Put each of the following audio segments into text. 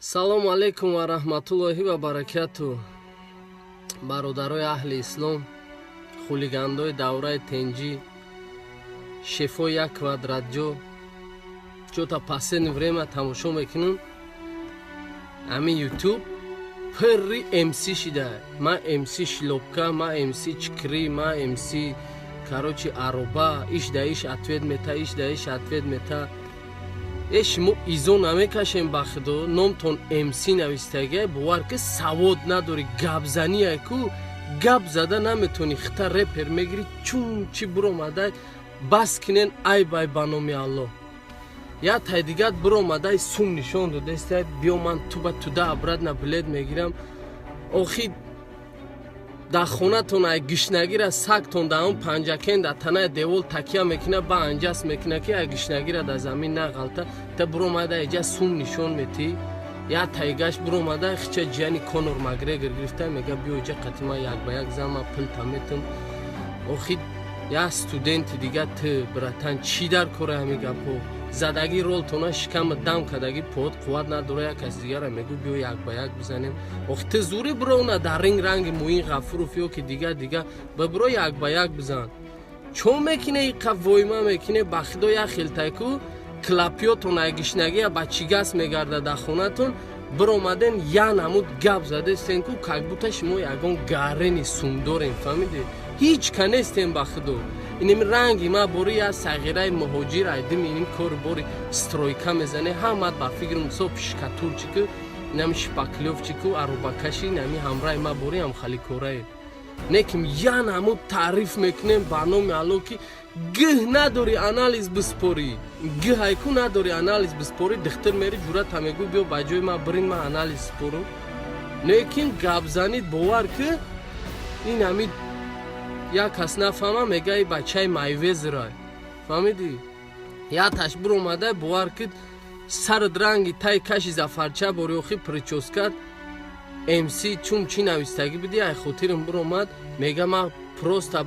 Салому алайкум ва раҳматуллоҳи ва баракату. Бародарои аҳли ислом, хулигандои давраи тенҷӣ, шефои як квадратҷо, чё-то последнее время тамошо мекунам, ҳамин Ютуб пирри МС шида. Ма МС шлёпка, ма МС чикри, ма МС, короче, ароба, иш да иш ответ мета, иш да иш ответ мета. Э, шумо изо намекашем, ба худо, номтон МС навистагия, бовар ки савод надорӣ, гапзания ку гап зада наметонӣ, хита репер мегирӣ, чун чӣ биромадай, бас кинен, ай бай, ба номи Аллоҳ. Я тай дигар биромадай, сум нишон додестай, биё, ман туба туда обратно билет мегирам. Охи, дар хонатон ай гишнагира сагтон дар он панҷакен дар танаи девол такя мекуна, ба анҷас мекуна, ки ай гишнагира дар замин нағалта. Та биромада иҷа сум нишон метӣ. Я тайгаш биромада, хича ҷияни Конор Макгрегор гирифта, мега: «Биё иҷа, қатима як ба як зама, пулта метам». Охи, я студенти дига ту, братан, чӣ дар кора ҳами гапҳо? Задагӣ ролтона, шикама дам кардагӣ, под қувват надора, як каси дигара мегӯ: «Биё, як ба як бизанем». Охи, ту зурӣ бирона дар ринг, ранги Муин Ғафуров ё ки дига дига, ба биро, як ба як бизан. Чо мекине, иқа войма мекине? Ба худо, як хелтайку клапиётон ай гишнагия ба чигас мегарда дар хонатон. Биромаден, я намуд гап задестен ку, как будто шумо ягон гарени сумдорем, фаҳмидед? Ҳеҷ ка нестем, ба худо. Инеми ранги ма бори я сағираи муҳоҷир айдими иним кори бори стройка мезане, ҳамат ба фикрам со штукатурчику, инами шпаклёвчику, аробакаши, инами ҳамраи ма бори ҳам халикорае. Неким я намуд таъриф мекунем, ба номи Алло, ки гиҳ надори анализ биспорӣ, гиҳ айку надори анализ биспорӣ. Дихтир мери, ҷурата мегӯ: «Биё, ба ҷои ман бирин, ман анализ спорам». Лекин гапзанид, бовар ки, ин ҳами як кас нафаҳма, мега: «И бачаи Майвезера», фаҳмидӣ? Яташ биромада, бовар ки, сарат ранги тай каши зафарча бори. Охи, причёскат МС чун чӣ навистагӣ бидӣ, ай хотирам биромад, мега: «Ма просто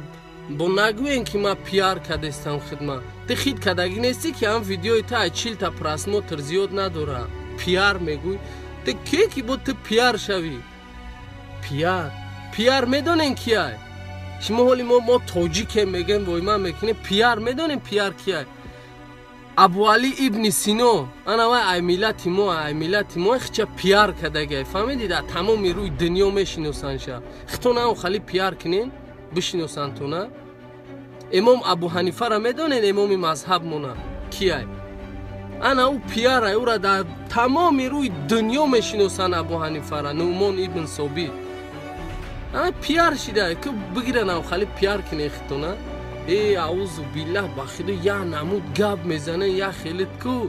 бо нагӯен, ки ма пиар кардестам хидма». Ту хит кардагӣ нестӣ, ки ҳам видеои ту ай 40-та просмотр зиёд надора, пиар мегӯй. Ту ке ки бо ту пиар шавӣ? Пиар, пиар медонен кияй? Шумо ҳоли мо тоҷикем, мегем, войма мекунем. Пиар медонем, пиар кияй? Абуалӣ ибни Сино, ана вай ай миллати мо, ай миллати мо хича пиар кардагай, фаҳмидӣ? Дар тамоми рӯи дунё мешиносанша. Хитона хали пиар кунен, бишиносантона. Имом Абу Ҳанифара медонед? Имоми мазҳабмона кияй? Ана ӯ пиарай, ӯра дар тамоми рӯи дунё мешиносанд, Абу Ҳанифара, Нуъмон ибн Собит. Ана пиар шида ки бигиранам, хали пиар кине хитона. Э, аузу биллаҳ, ба худо, я намуд гап мезане, я хелит ку.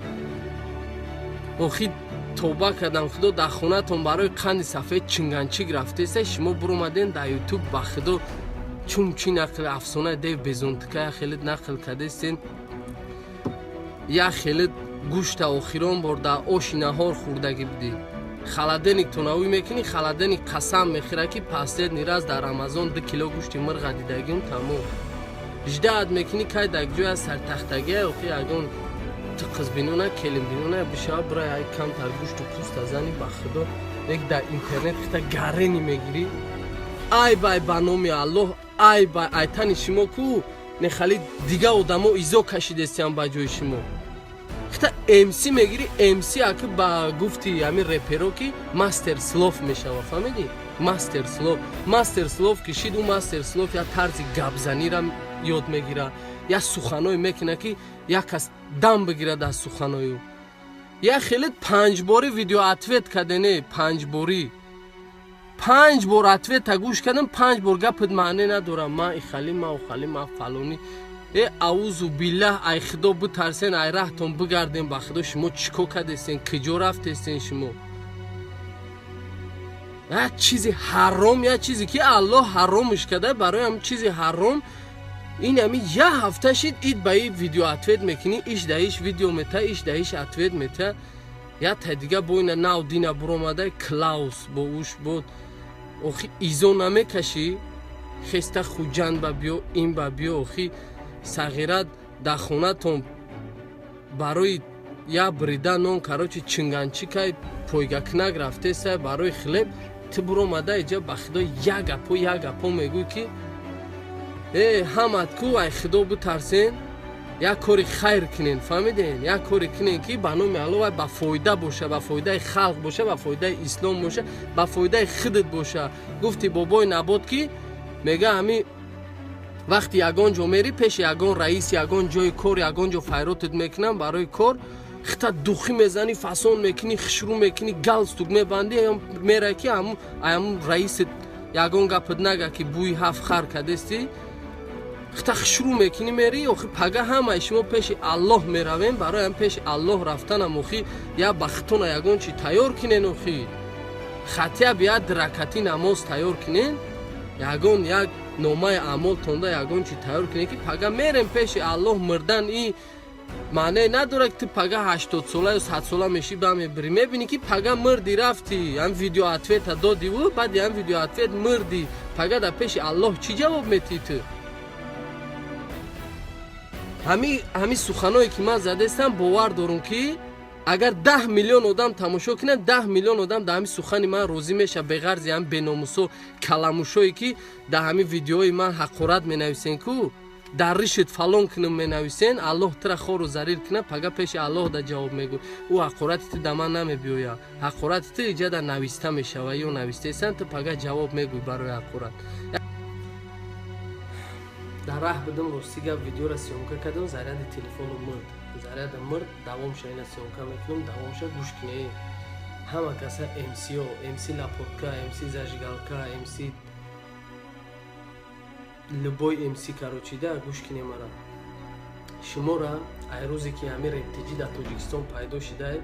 Охи, тоба кардам, худо, дар хонатон барои қанди сафед чинганчик рафтеста, шумо биромаден дар Ютуб, ба худо, чун чӣ нақл, афсонаи дев безонтика я хелит нақл кардестен. Я хелит гӯшта охирон бор дар оши наҳор хӯрдагӣ будӣ. Холодильник тонавӣ мекунӣ, холодильник қасам мехӯра, ки последний раз дар Рамазон 2 кило гӯшти мирға дидагим, тамом. Ждаат мекунӣ, кай дар ҷоя сартахтагия, охи, ягон ту қизбинона, келинбинона бишава, бира, ай камтар гӯшту пӯста зани, ба худо. Лек дар интернет хита гарени мегирӣ. Ай бай, ба номи Аллоҳ, ай бай, айтани шумо ку нехали дига одамо изо кашидестиям ба ҷои шумо. Хита МС мегирӣ, МС аки ба гуфти ҳамин реперо, ки мастер слов мешава, фаҳмидӣ? Мастер слов, мастер слов кишид, ӯ мастер слов як тарзи гапзанира ёд мегира, як суханое мекуна, ки як кас дам бигирад аз суханои ӯ. Як хеле панҷборӣ видео ответ кардене, панҷборӣ, панҷ бор ответа гӯш кардам, панҷ бор гапат маъне надорам. Ма ихали, ма охали, ма фалонӣ. Э, аузу биллаҳ, ай худо битарсен, ай раҳтон бигарден, ба худо. Шумо чӣ кор кардестен? Киҷо рафтестен шумо? Як чизи ҳаром, як чизе ки Аллоҳ ҳаромш карда, барои ҳам чизи ҳаром. Ин ҳами як ҳафта шид, ид ба ид видео ответ мекунӣ, иш да иш видео мета, иш да иш ответ мета. Як та дига бо ина нав дина буромада, Клаус бо уш бо. Охи, изо намекашӣ? Хеста Хуҷанд ба биё, ин ба биё. Охи, сағират, дар хонатон барои Я брида нон, короче, чинганчикай, пойгакнак рафтесай барои хлеб. Ту буромада иҷа, ба худо, як гапо, як гапо мегӯй, ки ҳамат ку. Ай худо бутарсен, як кори хайр кунен, фаҳмиден? Як коре кунен, ки ба номи Алло вай ба фоида боша, ба фоидаи халқ боша, ба фоидаи ислом боша, ба фоидаи худат боша. Гуфти бобои Набот, ки мега, ҳами вақти ягон ҷо мери, пеши ягон раис, ягон ҷои кор, ягон ҷо файротат мекунам барои кор, хита духӣ мезанӣ, фасон мекунӣ, хушрӯ мекунӣ, галстук мебандӣ, мерай, ки ҳамун раисат ягон гапат нага, ки бӯи ҳафт хар кадестӣ. Хита хушрӯ мекунӣ, мери. Охи, пага ҳамаи шумо пеши Аллоҳ меравем. Барои ҳам пеши Аллоҳ рафтанам, охи, я бахтона ягон чи тайёр кунен, охи, хотя бы як ракати намоз тайёр кунен, ягон як номаи аъмол тонда ягон чи тайёр кунен, ки пага мерем пеши Аллоҳ. Мурдан и маъне надорад, ки ту пага 80-сола ё 100-сола мешӣ, ба мебирӣ, мебинӣ, ки пага мурдӣ, рафтӣ, ҳам видеоответа додиву баъди ҳам видеоответ мурдӣ. Пага дар пеши Аллоҳ чӣ ҷавоб метиҳӣ ту? Ҳами суханое, ки ман задестам, бовар дорум, ки агар 10 миллион одам тамошо кунанд, 10 миллион одам дар ҳами сухани ман розӣ мешавад, беғарзи ҳам беномусо, каламушое, ки дар ҳами видеои ман ҳақорат менависен, ку дар ришит фалон кунам менависен. Аллоҳ тура хору зарир кунад, пага пеши Аллоҳ да ҷавоб мегӯ. Ӯ ҳақорати ту да ман намебиёя, ҳақорати ту иҷада нависта мешава ё навистаесан, ту пага ҷавоб мегӯй барои ҳақорат. Дар раҳ будам, рости гап, видеора съёмка кардам, заряди телефону мурд, заряда мурд. Давомша ина съёмка мекунам, давомша гӯш кине. Ҳама каса МСО, МС Лапотка, МС Зажигалка, МС, любой МС, короче, да, гӯш кине мара. Шумора ай рӯзе, ки ҳамин рептиҷӣ дар Тоҷикистон пайдо шидай,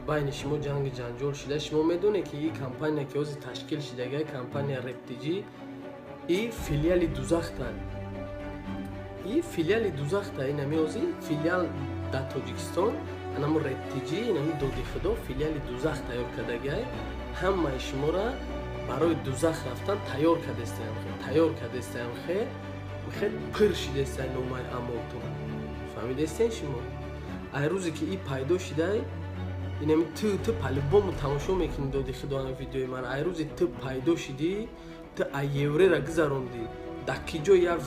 байни шумо ҷанги ҷанҷол шида. Шумо медонед, ки и компания, ки ҳозир ташкил шидагай, компания рептиҷӣ, и филиали дузахта, и филиали дузахта. Инами ҳозир филиал дар Тоҷикистон, анамо рептиҷӣ, инами доди худо филиали дузах тайёр кардагай. Ҳамаи шумора барои дузах рафтан тайёр кардестаям, тайёр кардестаям. Хе пир шидестай номаи амолтон, фаҳмидестен шумо? Ай рӯзе, ки и пайдо шидай, инами ту по-любому тамошо мекунӣ, доди худо, видеои ман. Ай рӯзе ту пайдо шидӣ, ту ай еврера гузарондӣ, дар ки ҷо як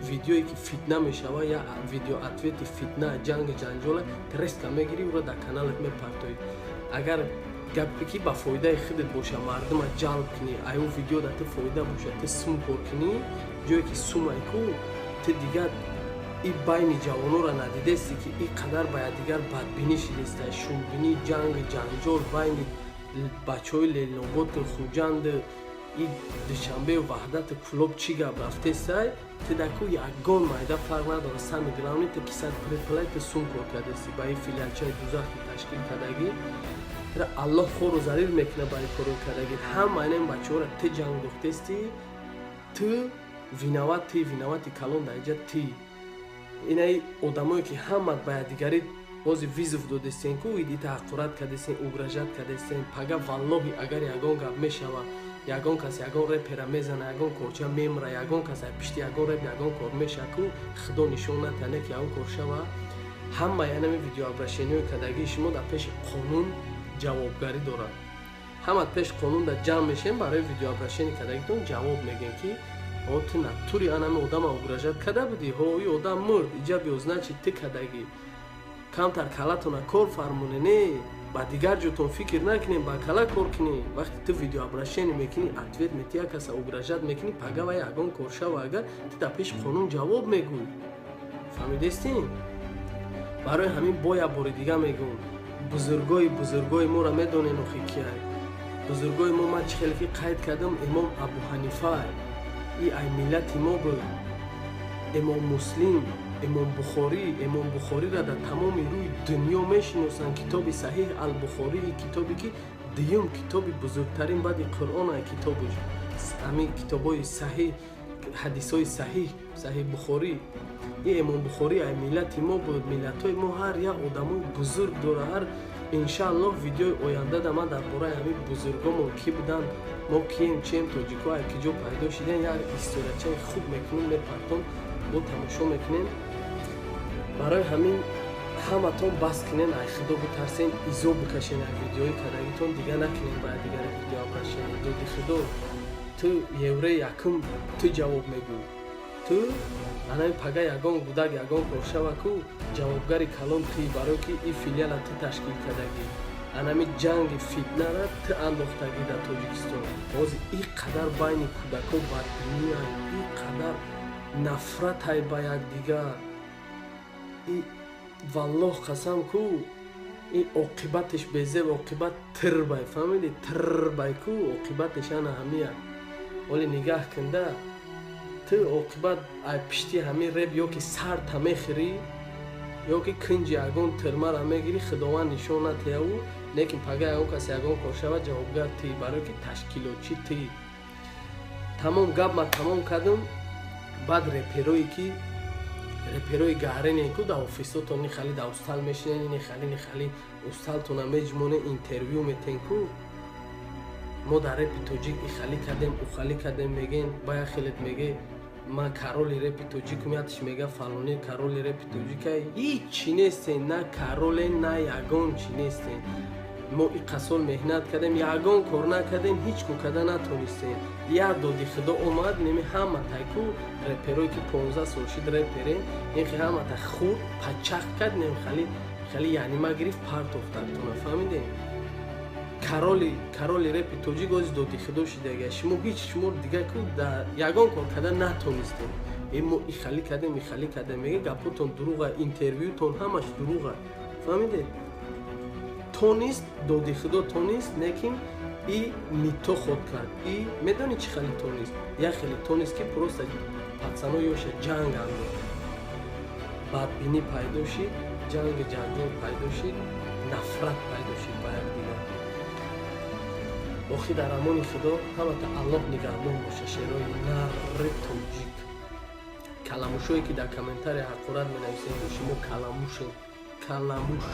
видеое, ки фитна мешава, як видео ответи фитна, ҷанги ҷанҷола, резко мегирӣ, ӯро дар каналат мепартоӣ. Агар гапе, ки ба фоидаи худат боша, мардума ҷалб кунӣ, ай ӯ видео да ту фоида боша, ту сум кор кунӣ, ҷое ки сумай ку, ту дигар и байни ҷавонора надидести, ки и қадар ба якдигар бадбинӣ шидеста, шумбинӣ, ҷанги ҷанҷол байни бачаҳои Леноботу Хуҷанду и Душанбеу Ваҳдату Кӯлоб чӣ гап рафтестай. Ту даку ягон майда фарқ надора. Самый главный, ту кисат пулай, ту сум кор кардести ба ин филиалчаи дузахи ташкил кардагӣ. Тра Аллоҳ хору зарир мекунад ба ин коро кардагӣ. Ҳама ин бачаҳоро ту ҷанг духтести, ту виноват, ти виновати калон дар иҷа ти. Инаи одамое, ки ҳамат ба якдигарӣ бози вызов додестен ку, идита ҳақорат кардестен, угрожать кардестен. Пага, валлоҳи, агар ягон гап мешава, ягон кас ягон репера мезана, ягон корча мемра, ягон кас пишти ягон реп ягон кор меша ку, худо нишон натане, ки ягон кор шава, ҳама янами видеообращениҳои кардагии шумо дар пеши қонун ҷавобгарӣ дорад. Ҳама пеш қонун дар ҷамъ мешем, барои видеообращение кардагитон ҷавоб мегӯем, ки о, ту натури анами одама угрожать карда будӣ, ҳо, и одам мурд, иҷа биёзначи ту кардагӣ. Камтар калатона кор фармоне, не ба дигар ҷотон фикр накунем, ба кала кор кунем. Вақте ту видеообращение мекунӣ, ответ метӣ, як каса угрожать мекунӣ, пага вай ягон кор шава, агар ту дар пеши қонун ҷавоб мегӯй, фаҳмидестӣ? Барои ҳамин бо як бори дига мегӯм: бузургои бузургои моро медонен, охи, кияй бузургои мо? Ман чӣ хеле ки қайд кардам, имом Абуҳанифа и ай миллати мо буд, имом Муслим, имом Бухорӣ. Имом Бухориро дар тамоми рӯи дунё мешиносанд. Китоби Саҳиҳ Албухорӣ, китобе, ки дуюм китоби бузургтарин баъди Қуръон ай китобш, ҳамин китобҳои саҳиҳ, ҳадисҳои саҳиҳ, Саҳиҳ Бухорӣ. И имом Бухорӣ ай миллати мо буд. Миллатҳои мо ҳар як одамои бузург дора. Ҳар, иншааллоҳ, видеои оянда да ман дар бораи ҳамин бузургомон, кӣ буданд, мо кием, чием, тоҷико ай ки ҷо пайдо шидем, як историячаи хуб мекунем, мепартом, бо тамошо мекунем. Барои ҳамин Ҳаматон бас кунен, ай Худо битарсен, изо бикашен ай видеои кардагитон, дига накунен ба дигаре видео обращение. Доди Худо, ту еврей якум, ту ҷавоб мегӯй. Ту анами пага ягон гудак, ягон кор шава ку, ҷавобгари калон тӣ, барое ки и филиала ту ташкил кардагӣ. Анами ҷанги фитнара ту андохтагӣ дар Тоҷикистон. Ҳозир и қадар байни кӯдако бадбиниай, и қадар нафратай ба якдигар. И валлоҳ қасам ку, ин оқибатеш безеб, оқибат тирбай, фаҳмидӣ? Тирбай ку, оқибатеш ана ҳамия. Оле нигаҳ кунда, ту оқибат ай пишти ҳамин реп ё ки сарта мехӯрӣ, ё ки кунҷи ягон тирмара мегирӣ. Худованд нишон натияву, лекин пага ягон кас ягон кор шавад, ҷавобгар тӣ, барое ки ташкилотчӣ тӣ. Тамом, гап ма тамом кардам. Баъд реперое ки реперои гарене ку, дар офисотон нихали, дар устал мешинен, нихали нихали усталтона меҷмоне, интервю метен ку, мо дар репи тоҷик ихали кардем, ухали кардем меген. Ба як хелет меге: ман короли репи тоҷикум, ятиш мега: фалони короли репи тоҷика. Ҳичи нестен, на короле, на ягон чи нестен. Мо иқа сол меҳнат кардем, ягон кор накардем, ҳеҷ ку карда натонистем. Як доди Худо омад, неми ҳама тайку реперое ки 15 сол шид реперен, инхи ҳамата хурд пачақ кард, нем хали хали яънима гирифт, партофтартона, фаҳмидем? Короли репи тоҷик ози доди Худо шидага. Шумо ҳеҷ, шумо дига ку ягон кор карда натонистем. Э, мо ихали кардем, ихали кардем меге, гапотон дурӯға, интервютон ҳамаш дурӯға, фаҳмидед? Тонист доди Худо, тонист, лекин и не то ход кард. И медонӣ чӣ хеле тонист? Як хеле тонист, ки просто пацано ёша ҷанг андохт, бадбинӣ пайдо шид, ҷанги ҷанҷол пайдо шид, нафрат пайдо шид ба якдигар. Охи, дар амони Худо, ҳамата Аллоҳ нигаҳбон боша. Шерои нарри тоҷик, каламушое ки дар комментария ҳақорат менависем, шумо каламушен, каламуш.